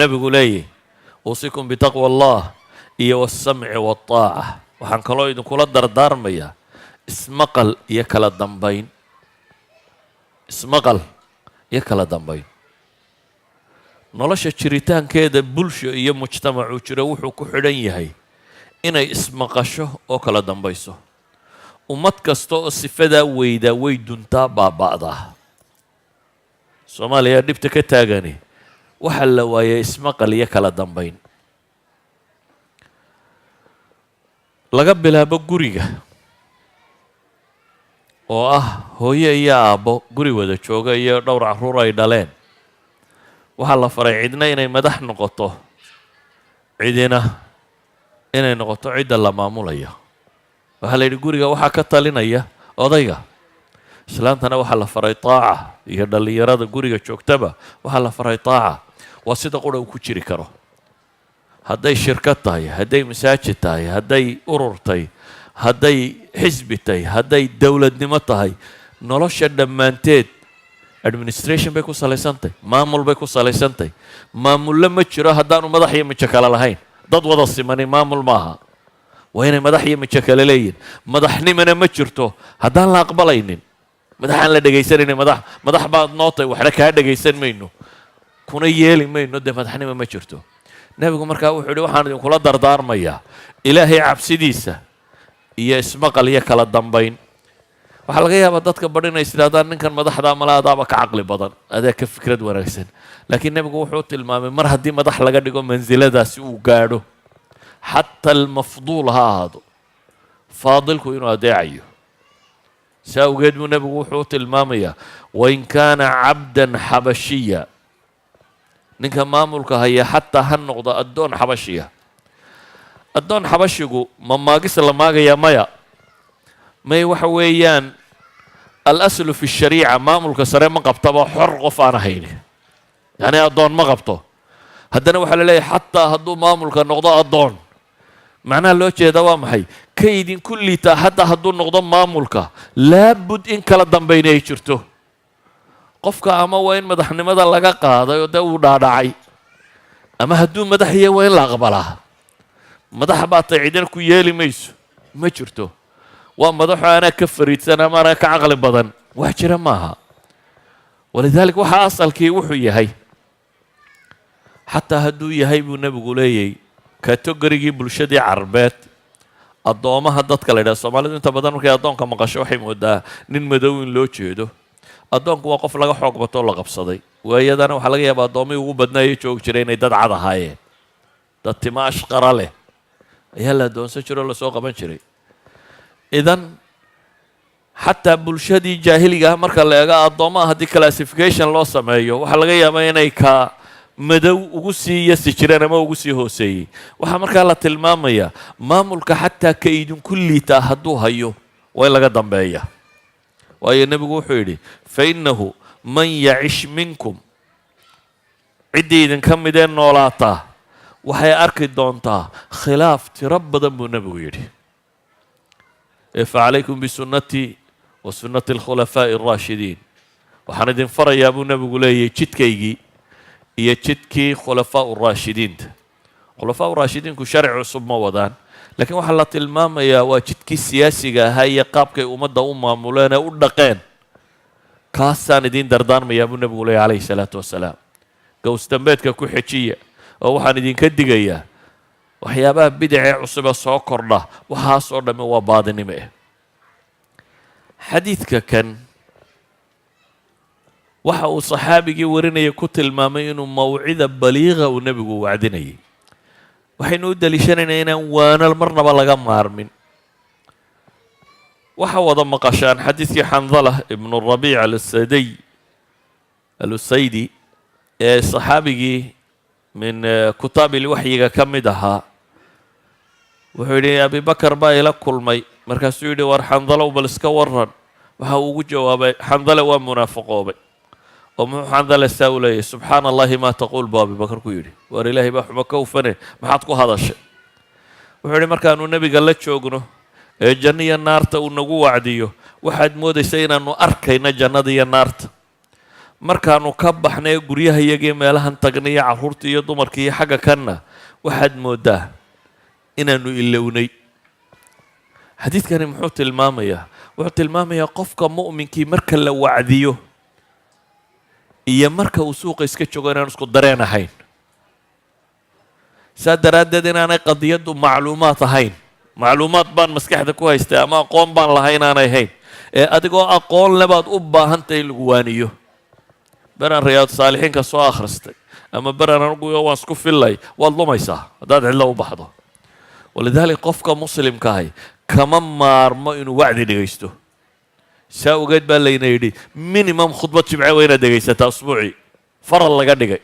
Nebigu leeyahy: "Uusikum bitaqwa Allah iyo wasamci waltaaca." Waxaan kaloo idinkula dardaarmayaa ismaqal iyo kala dambayn, ismaqal iyo kala dambayn. Nolosha jiritaankeeda bulsho iyo mujtamacuu jiro wuxuu ku xidhan yahay inay ismaqasho oo kala dambayso. Ummad kasta oo sifadaa weydaa way duntaa, baaba'daa. Soomaaliya dhibta ka taagani waxaa la waayay ismaqal iyo kala dambayn, laga bilaabo guriga oo ah hooyo iyo aabbo guri wada jooga iyo dhowr carruur ay dhaleen. Waxaa la faray cidna inay madax noqoto, cidina inay noqoto cidda la maamulaya. Waxaa la yidhi guriga waxaa ka talinaya odayga, islaantana waxaa la faray taaca, iyo dhallinyarada guriga joogtaba waxaa la faray taaca. Waa sida qura uu ku jiri karo. Hadday shirkad tahay, hadday masaajid tahay, hadday urur tahay, hadday xisbi tahay, hadday dowladnimo tahay, nolosha dhammaanteed administration bay ku salaysantahay, maamul bay ku salaysantahay. Maamulle ma jiro haddaanu madax iyo mijo kale lahayn. Dad wada simani maamul maaha, waa inay madax iyo mijo kale leeyihin. Madaxnimana ma jirto haddaan la aqbalaynin madaxaan la dhegaysanaynin. Madax madax baad noo tahay, waxna kaa dhegaysan mayno, kuna yeeli mayno, dee madaxnimo ma jirto. Nebigu markaa wuxuu yidhi: "Waxaan idinkula dardaarmayaa Ilaahay cabsidiisa iyo ismaqal iyo kala dambayn." Waxaa laga yaabaa dadka badh inay is idhahdaan: "Ninkan madaxdaa mala adaaba ka caqli badan, adaa ka fikrad wanaagsan." Laakiin nebigu wuxuu tilmaamay mar haddii madax laga dhigo, mansiladaasi uu gaadho, xataa almafduul ha ahaado, faadilku inuu adeecayo. Si awgeed buu nebigu wuxuu tilmaamayaa: "Wain kaana cabdan xabashiya." Ninka maamulka haya xataa ha noqdo addoon xabashiya. Addoon xabashigu ma maagis la maagayaa? Maya, may. Waxa weeyaan alaslu fi shariica maamulka sare ma qabtaba xor qof aan ahayn, yacni addoon ma qabto. Haddana waxaa la leeyahay xataa hadduu maamulka noqdo addoon, macnaha loo jeedaa waa maxay? Ka idinku liitaa xataa hadduu noqdo maamulka, laabud in kala dambayna ay jirto. Qofka ama waa in madaxnimada laga qaaday oo dee uu dhaadhacay, ama hadduu madax yahay waa in la aqbalaa. Madax baa tay, cidina ku yeeli mayso, ma jirto. Waa madaxo anaa ka fariidsan ama anaa ka caqli badan, wax jira maaha. Walidalik waxaa asalkii wuxuu yahay, xataa hadduu yahay, buu nebigu leeyay, category-gii bulshadii Carbeed addoomaha dadka la yidhaha. Soomaalidu inta badan markay addoonka maqasho waxay moodaa nin madow in loo jeedo. Addoonku waa qof laga xoog batoo la qabsaday. Waayadana waxaa laga yaabaa addoomihii ugu badnaayay joogi jiray inay dad cad ahaayeen, dad tima ashqara leh ayaa la addoonsan jiray oo lasoo qaban jiray. Idan xataa bulshadii jaahiliga ah marka la eego addoommaha, haddii classification loo sameeyo, waxaa laga yaabaa inay ka madow ugu sii yasi jireen ama ugu sii hooseeyey. Waxaa markaa la tilmaamayaa maamulka xataa ka idinku liitaa hadduu hayo waa in laga dambeeya. Waayo nebigu wuxuu yidhi: "Fa innahu man yacish minkum," ciddii idinka midee noolaataa waxay arki doontaa khilaaf tiro badan, buu nebigu yidhi. Ee "facalaykum bisunnatii wa sunnati alkhulafaa'i alraashidiin." Waxaan idin farayaa, buu nebigu leeyahy, jidkaygii iyo jidkii khulafaa raashidiinta. Khulafaa raashidiinku sharci cusub ma wadaan, laakiin waxaa la tilmaamayaa waa jidkii siyaasiga ahaa iyo qaabkay ummadda u maamuleen ee u dhaqeen. "Kaasaan idiin dardaarmayaa," buu nebigu leeyahy calayhi salaatu wasalaam, "gows dambeedka ku xejiya, oo waxaan idinka digayaa waxyaabaha bidicee cusube soo kordha. Waxaasoo dhamme waa baadinimo." Xadiidka kan waxa uu saxaabigii warinaya ku tilmaamay inuu mawcida baliiqa uu nebigu wacdinayay. Waxaynu u daliishanaynaa inaan waano marnaba laga maarmin. Waxa wada maqashaan xadiidkii Xandala ibnu Rabiic alusadiy alusaydi ee saxaabigii min kutaabil waxyiga ka mid ahaa. Wuxuu yidhi: "Abibakar baa ila kulmay." Markaasuu yidhi: "War Xandalow, bal iska waran." Waxa uu ugu jawaabay Xandale: "Waa munaafiqoobay." "Oo muxuu Xandale saa u leeyahy?" "Subxaana Allahi maa taquul," buu Abibakar ku yidhi. "Waar Ilaahay baa xumo ka ufane, maxaad ku hadashay?" Wuxuu yidhi: "Markaanu nebiga la joogno ee janno iyo naarta uu nagu wacdiyo, waxaad moodaysa inaanu arkayno jannada iyo naarta. Markaanu ka baxnay guryaha iyagii, meelahan tagnay iyo carruurta iyo dumarka iyo xagga kanna, waxaad mooddaa inaanu ilownay. Xadiidkani muxuu tilmaamayaa? Wuxuu tilmaamayaa qofka mu'minkii marka la wacdiyo iyo marka uu suuqa iska joogo inaan isku dareen ahayn. Saa daraaddeed inaanay qadiyaddu macluumaad ahayn, macluumaad baan maskaxda ku haystay ama aqoon baan lahay inaanay ahayn, ee adigoo aqoon le baad u baahantahay in lagu waaniyo. Beraan Riyaad Saalixiinka soo akhristay ama beraan anugu waan isku fillay, waad lumaysaa haddaad cidlo u baxdo. Walidalik qofka muslimka ahi kama maarmo inuu wacdi dhegaysto. Saa ogeed baa layna yidhi minimum khudbad Jimce waa inaad dhegaysataa usbuucii, faral laga dhigay.